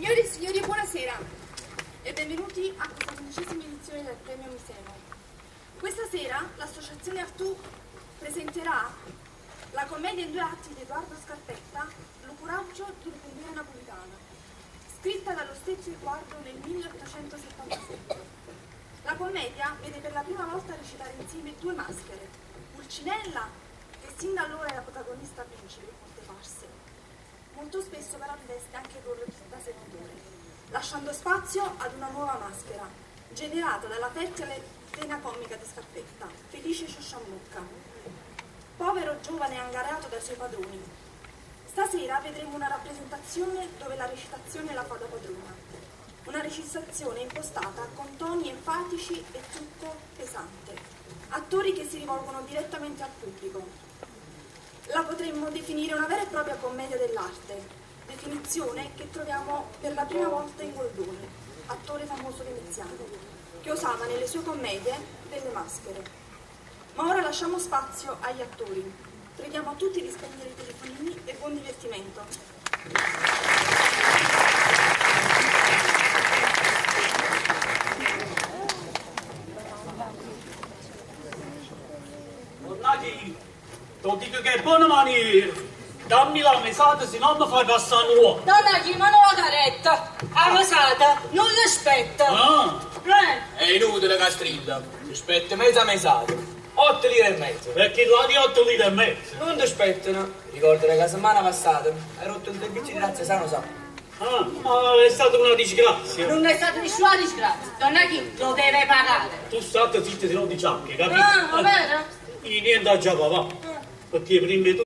Signore e signori, buonasera e benvenuti a questa 15ª edizione del Premio Miseno. Questa sera l'associazione Artù presenterà la commedia in due atti di Edoardo Scarpetta, Lo coraggio di un pompiere napolitano, scritta dallo stesso Edoardo nel 1877. La commedia vede per la prima volta recitare insieme due maschere, Pulcinella, che sin da allora era protagonista principe in molte farse, molto spesso però riveste anche il ruolo da servitore, lasciando spazio ad una nuova maschera, generata dalla fertile vena comica di Scarpetta, Felice Sciosciammocca, povero giovane angariato dai suoi padroni. Stasera vedremo una rappresentazione dove la recitazione la fa da padrona, una recitazione impostata con toni enfatici e trucco pesante, attori che si rivolgono direttamente al pubblico. La potremmo definire una vera e propria commedia dell'arte, definizione che troviamo per la prima volta in Goldoni, attore famoso veneziano, che usava nelle sue commedie delle maschere. Ma ora lasciamo spazio agli attori. Preghiamo a tutti di spegnere i telefonini e buon divertimento. Tornati, ti dico che è buona maniera. Dammi la mesata, se no mi fai passare un uomo. Donna chi ma non la caretta, la mesata non l'aspetta. Ah, Eh, È inutile che strilla. Ti aspetta mezza mesata. 8 lire e mezzo. perché la di 8 lire e mezzo. Non ti aspettano. Ricordo che la settimana passata hai rotto un servizio di razza sano sano. Ah, ma è stata una disgrazia. non è stata nessuna disgrazia. Donna chi lo deve pagare. Tu state zitto se no ti ciacchi, capito? Ah, va bene? Io niente a già papà. Perché prima di tutto.